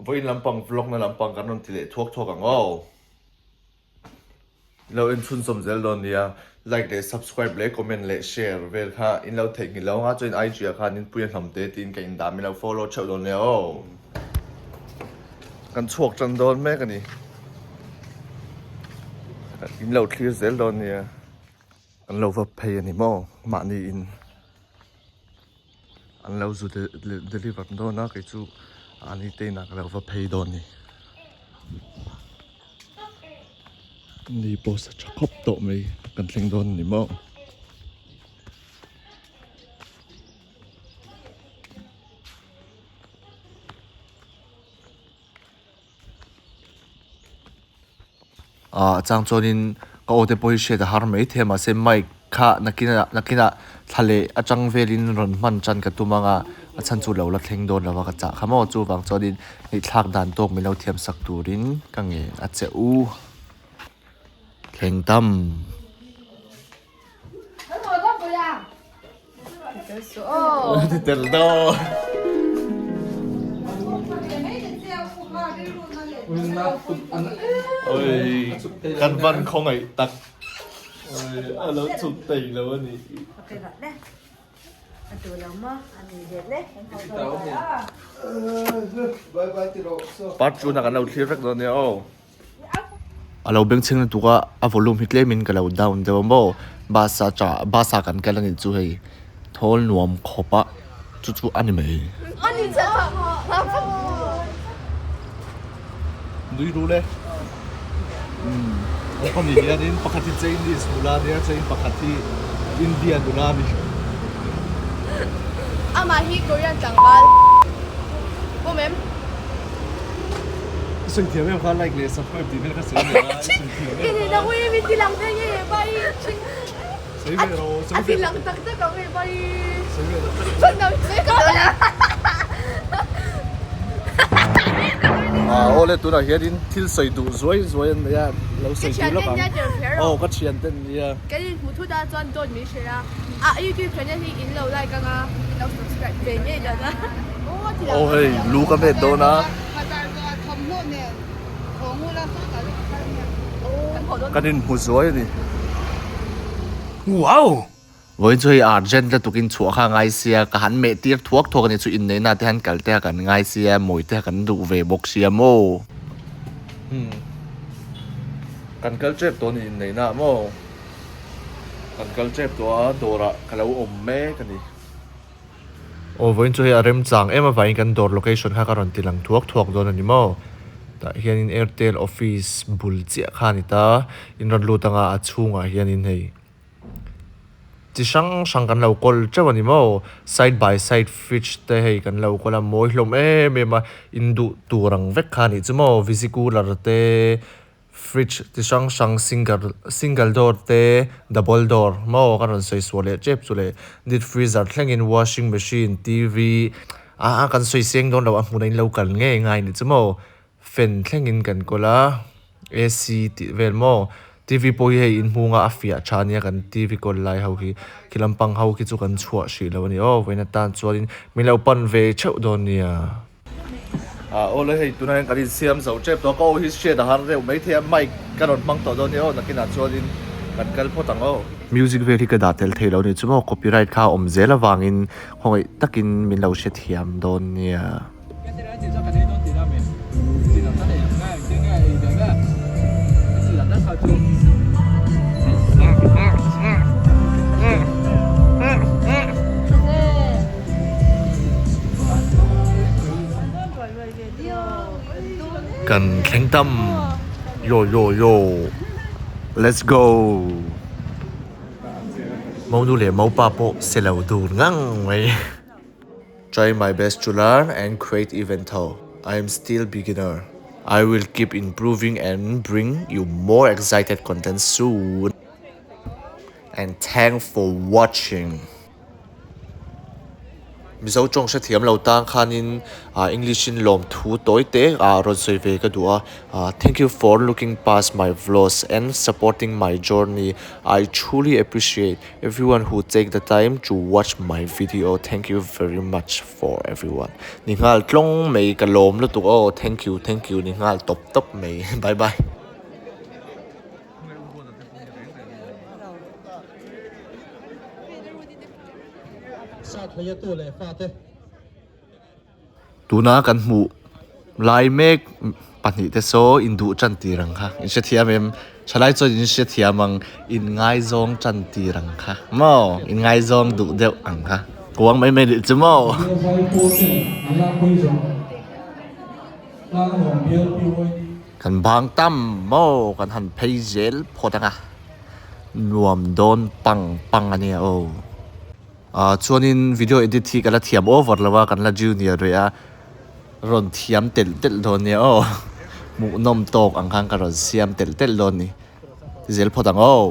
Vawiin lampang vlog na lampang kan rawn ti leh thuak thuak ang aw. In lo en chhunzawm zel dawn nia. Like leh subscribe leh comment leh share vel kha in lo theihnghilh lo anga chuan IG ah khan in puia hnam te tiin ka indah min lo follow theuh dawn nia aw. Kan chhuak tan dawn mek a ni. In lo thlir zel dawn nia. An lo va phei a ni maw mahni in an lo zu deliver dawn a kei chu ani te inah ka lo va phei dawn a ni. Ni pawh sa tha khawp tawh mai kan thleng dawn a ni maw. Ah chang chuanin ka aw te pawh hi hriat a har mai thei a mahse mic kha nakinah nakinah thla leh atang velin rawn hman tan ka tum ang a a chhan chu lo la thleng dawn lo a ka chah kha maw chuvang chuanin ngaihthlak dan tawk min lo thiam sak turin ka ngen a che u thleng tam. Tel dawn. Oi kan van khawngaih tak. Oi a lo chhuk thei lo a ni. Part 2 na kan lo thlir vek dawn nia aw. A lo bengchheng lutuk a, a volume hi tlemin ka lo down deuh a maw bus a chah bus a kan kal a nih chu hei thawl nuam khawp a chu chu a ni mai. Nui ru le umm an pahnih hianin pakhat hi Chinese nula ania chain pakhat hi India nula a ni. Amah hi Korean tlangval pawm em? I sawi thiam em kha like leh subscribe tih vel kha sawi ve a i sawi thiam em kha. Nang ui min ti lang thei nge bai sawi ve rawh sawi ve a ti lang tak tak ang e bai sawi ve tak tak ang sawi ka dawn a Ah awle tunah hianin thil sawi duh zuai zuai an nei a lo sawi duh lawk ang aw ka thian te an nia kan inhmu thut a chuan dawt min hrilh a a youtube channel hi in lo like ang a in lo subscribe ve ngei dawn a aw hei lu ka met dawn a. Kan inhmu zuai a ni. Wow! Vawiin chu hei urgent lutuk in chhuah kha a ngai sia, ka han meh tir thuak thuak a ni chu inneihna te han kal te a kan ngai sia, mawi te a kan duh ve bawk sia maw. Hmm. Kan kal tep tawh a ni inneihna ah maw. Kan kal tep tawh a, dawrah ka lo awm mek a ni. Aw vawiin chu hei a remchang em avangin kan dawr location kha ka rawn ti lang thuak thuak dawn a ni maw? Tah hianin Airtel office bul chiah kha a ni ta, in rawn lut anga a chhungah hianin hei chi hrang hrang kan lo kawl teuh a ni maw? Side by side fridge te hei kan lo kawl a mawi hlawm em em a, in duh tur ang vek kha a nih chu maw? Visi cooler te. Fridge ti hrang hrang single single door te double door maw ka rawn sawi suah leh tep chu leh deep freezer thlengin washing machine T_V ah kan sawi seng dawn lo a hmunah in lo kal ngei ngai ni chu maw fan thlengin kan kawl a A_C tih vel maw T_V pawh hi hei in hmunga a fiah tha ania kan T_V kawl lai ho hi khi lampang ho khi chu kan chhuah hrih lo a ni aw vawiin atan chuanin min lo pan ve theuh dawn nia. Ah aw le hei tunah hian kan insiam zo tep tawh a ka aw hi hriat a har deuh maithei a mic ka rawn hmang tawh dawn nia aw nakinah chuanin kan kal phawt ang aw. Music vel hi ka dah tel thei lo ni chu maw copyright kha a awm zel avangin khawngaih takin min lo hrethiam dawn nia. Kan thleng tam yo yo yo let's go Monu leh Mopa pawh se lo dur ngang mai Try my best to learn and create event tho I am still beginner I will keep improving and bring you more excited content soon and thank for watching. Mizo tawng hrethiam lo tang khanin ah English in lawmthu tawi te ah rawn sawi ve ka duh a ah thank you for looking past my vlogs and supporting my journey I truly appreciate everyone who take the time to watch my video thank you very much for everyone ni nghal tlawng mai ka lawm lutuk aw thank you thank you ni nghal tawp tawp mai bye bye. Tuna kan hmuh lai mek pahnih te saw induh tan tir ang kha in hrethiam em thalai chuan in hrethiam ang in ngaizawng tan tir ang kha maw in ngaizawng duh deuh ang kha kuang mai mai nih chu maw. Kan bang tam maw kan han phei zel phawt ang a. Nuam dawn pang pang a nia aw. Ah chuanin video edit hi ka la thiam over lo a, kan la junior rih a, rawn thiam telh telh dawn nia aw. Hmuhnawm tawk ang khan ka rawn siam telh telh dawn ni. Ti zel phawt ang aw.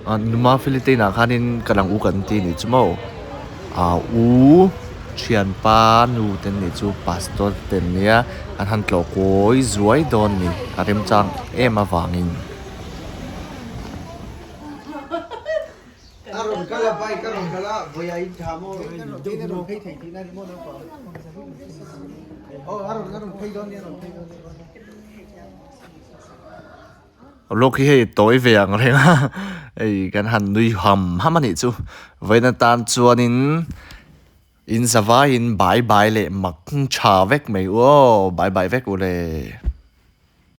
Ah numa Philippine ah khanin ka lang u kan ti nih chu maw ah u thianpa nu te nih chu pastor te nia an han tlawh kawi zuai dawn ni a remchang em avangin. Vlog hi hei tawi ve ang reng a hei kan han nui ham ham a nih chu vawiin atan chuanin in zavaiin bye bye leh mak tha vek mai u aw bye bye vek u le.